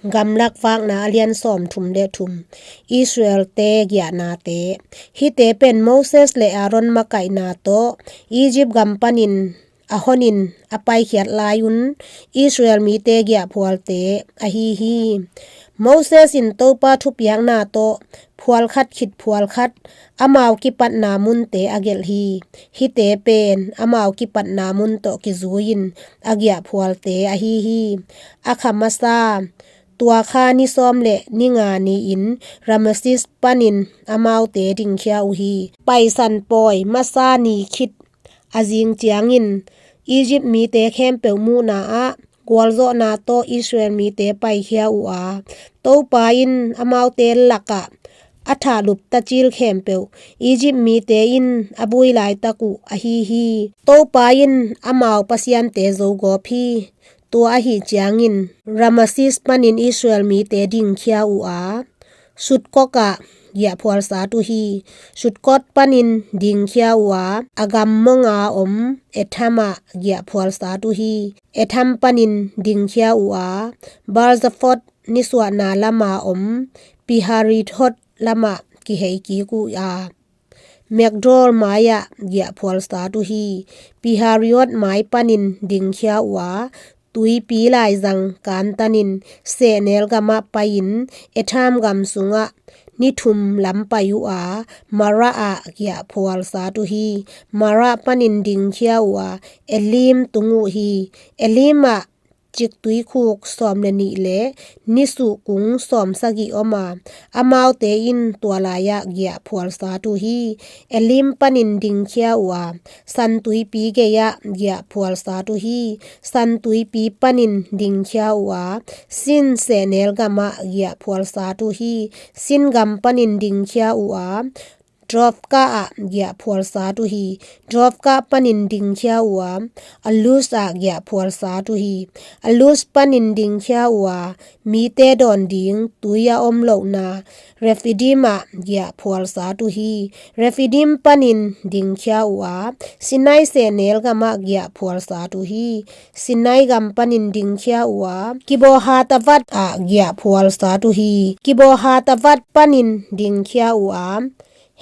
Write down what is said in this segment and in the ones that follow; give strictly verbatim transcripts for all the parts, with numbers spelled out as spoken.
Gamlak Vakna a lian sawmthum le thum. Israel-te giahnate. Hihte pen Moses le Aaron makaihnate Egypt gam panin a honin a paikhiat lai-un Israel mite giahphualte ahi hi. Moses in Topa thupiakna tawh phual khat khit phual khat amau kipatna munte a gelh hi. Hihte pen amau kipatna mun tawh kizui-in a giahphualte ahi hi. A kha masa, tua kha ni sawm le ni nga ni-in Rameses panin amaute dingkhia uh hi. Paisan pawi masa ni khit a zing ciangin Egypt mite khempeuh muhna ah gualzawhna tawh Israel mite paikhia uh a, Topa in amaute lakah a thahlup tacil khempeuh Egypt mite in a bui laitak uh ahi hi. Topa in amau pasiante zogawp hi. Tua ahi ciangin Rameses panin Israel mite dingkhia uh a, Sukkot ah giahphual sat uh hi. Sukkot panin dingkhia uh a, a gam monga om Etham ah giahphual sat uh hi. Etham panin dingkhia uh a, Baal-zephon nisuahna lama om Pi-hahiroth lamah kihei kik uh a, Migdol mai-ah giahphual sat uh hi. Pi-hahiroth mai panin dingkhia uh a, tuipi laizang kantanin sehnel gamah pai-in Etham gam sungah ni thum lam pai uh a, Marah ah giahphual sat uh hi. Marah panin dingkhia uh a, Elim tung uh hi. Elim ah ciktuikhuk sawm le nih le nisuh kung sawm sagih om a, amaute in tua lai-ah giahphual sat uh hi. Elim panin dingkhia uh a, San tuipi gei-ah giahphual sat uh hi. San tuipi panin dingkhia uh a, Sin sehnel gamah giahphual sat uh hi. Sin gam panin dingkhia uh a, Dovka ah giahphual sat uh hi. Dovka panin dingkhia uh a, Luz ah giahphual sat uh hi. Luz panin dingkhia uh a, mite dawn ding tui a om lohna Rephidim ah giahphual sat uh hi. Rephidim panin dingkhia uh a, Sinai sehnel gamah giahphual sat uh hi. Sinai gam panin dingkhia uh a, Kibrot Hattaavah ah giahphual sat uh hi. Kibrot Hattaavah panin dingkhia uh a,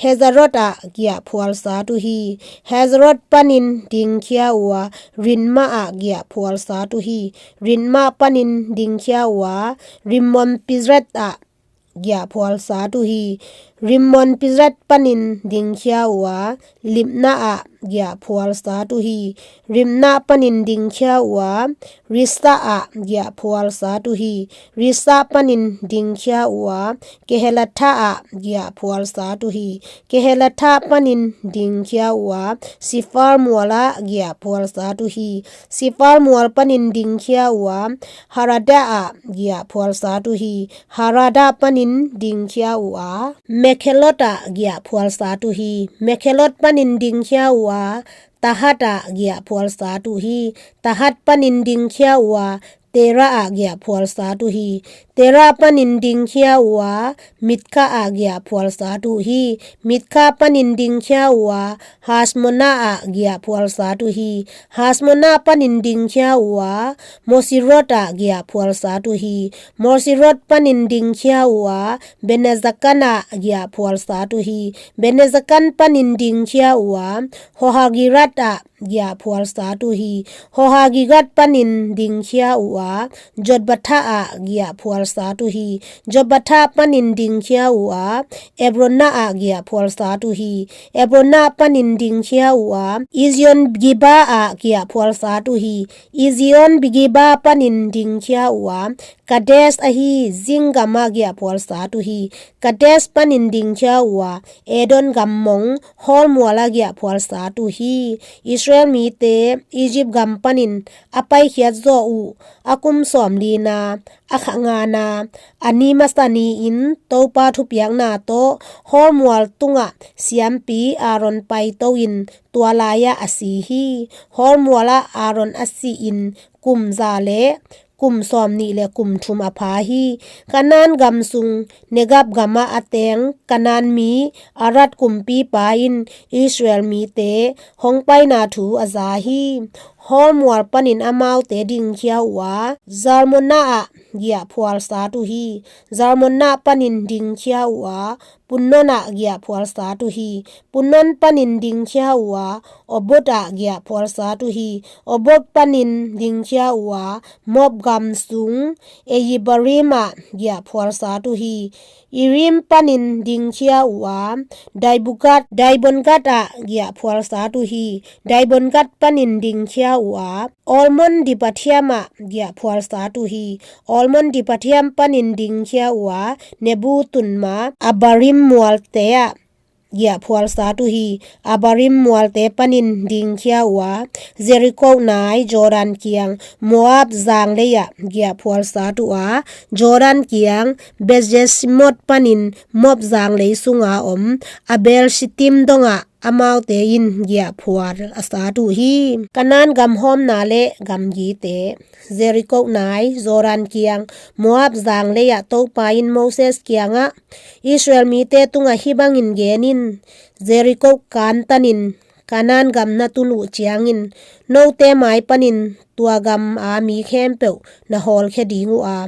Hazeroth ah giahphual sat uh hi. Hazeroth panin dingkhia uh a, Rithmah ah giahphual sat uh hi. Rithmah panin dingkhia uh a, Rimmon Piret ah giahphual sat uh hi. Rimmon Piret panin dingkhia uh a, Libnah ah giahphual sat uh hi. Libnah panin dingkhia uh a, Rissah ah giahphual sat uh hi. Rissah panin dingkhia uh a, Kehelatha ah giahphual sat uh hi. Kehelatha panin dingkhia uh a, Sephar mual ah giahphual sat uh hi. Sephar mual panin dingkhia uh a, Hadadah ah giahphual sat uh hi. Hadadah panin dingkhia uh a, Makheloth ah giahphual sat uh hi. Makheloth panin dingkhia uh a, Tahath ah giahphual sat uh hi. Tahath panin dingkhia uh a, Terah ah giahphual sat uh hi. Terah panin dingkhia uh a, Mithkah ah giahphual sat uh hi. Mithkah panin dingkhia uh a, Hasmonah ah giahphual sat uh hi. Hasmonah panin dingkhia uh a, Moseroth ah giahphual sat uh hi. Moseroth panin dingkhia uh a, Bene Jaakan ah giahphual sat uh hi. Bene Jaakan panin dingkhia uh a, Horhagidgad ah giahphual sat uh hi. Horhagidgad panin dingkhia uh a, Jotbathah ah giahphual sat uh hi. Jotbathah panin dingkhia uh a, Ebronah ah giahphual sat uh hi. Ebronah panin dingkhia uh a, Ezion-geber ah giahphual sat uh hi. Ezion-geber panin dingkhia uh a, Kadesh ahi Zin gamah giahphual sat uh hi. Kadesh panin dingkhia uh a, Edom gam mong Hor mual ah giahphual sat uh hi. Israel mite Egypt gam panin a paikhiat zawh uh a kum sawmlina, a kha ngana, a ni masa ni-in Topa thupiakna tawh Hor mual tungah siampi Aaron paito-in tua lai-ah a si hi. Hor mual ah Aaron a sihin kum za le kum sawmnih le kum thum a pha hi. Kanaan gam sung Negeb gamah a teng Kanaan mi Arad kumpipa in Israel mite hong paina thu a za hi. Hor mual panin amaute dingkhia uh a, Zalmonah ah giahphual sat uh hi. Zalmunna panin dingkhia uh a, Punnon ah giahphual sat uh hi. Punnon panin dingkhia uh a, Obot ah giahphual sat uh hi. Obot panin dingkhia uh a, Moab gam sung Iye-abarim ah giahphual sat uh hi. Irim panin dingkhia uh a, Dibon-gad, Dibon-gad ah giahphual sat uh hi. Dibon-gad panin dingkhia uh a, Almon-diblathaim ah giahphual sat uh hi. Almon-diblathaim panin dingkhia uh a, Nebo, Tumna, Abarim mualte ah giahphual sat uh hi. Abarim mualte panin dingkhia uh a, Jeriko nai Jordan kiang Moab zanglei ah giahphual sat uh a, Jordan kiang Beth-jesimot panin Moab zanglei sunga om Abel-shittim dongah amaute in giahphual a sat uh hi. Kanaan gam hawmna le gamgite. Jeriko nai Jordan kiang Moab zanglei ah Topa in Moses kiangah, Israel mite tungah hih bangin gen in: Jeriko kantanin Kanaan gam na tun uh ciangin note mai panin tua gam a mi khempeuh na hawlkhia ding uh a,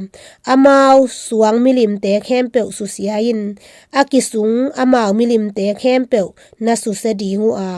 amau suang milimte khempeuh susia in, a kisung amau milimte khempeuh na susia ding uh a,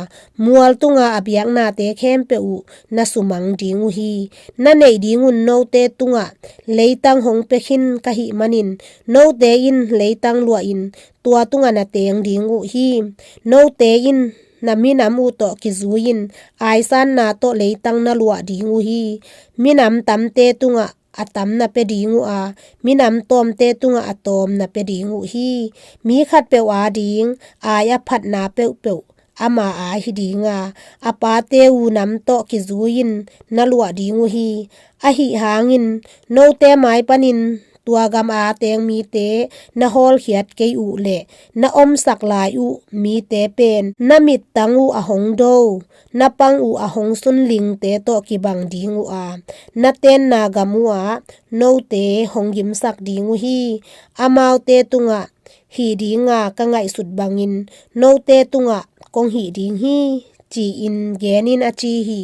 mual tunga a biaknate khempeuh uh na sumang ding uh hi. Na neih ding un note tungah leitang hong pia khin ka hih manin, note in leitang luahin tua tungah na teng ding uh hi. Note in na minam uh tawh kizui-in aisanna tawh leitang na luah ding uh hi. Minam tamte tungah a tam na pia ding uh a, minam tawmte tungah a tawm na pia ding uh hi. Mi khatpeuh ading ai a phatna peuhpeuh ama aa hi ding a, a pate uh nam tawh kizui-in na luah ding uh hi. Ahi hangin note mai panin tua gam a teng mite na hawlkhiat kei uh le na omsak lai uh mite pen na mittang uh a hong do, na pang uh a hong sunlingte tawh kibang ding uh a, na tenna gam uh ah note hong gimsak ding uh hi. Amaute tungah hih dinga ka ngaihsut bangin note tungah kong hih ding hi, ci-in gen in, a ci hi.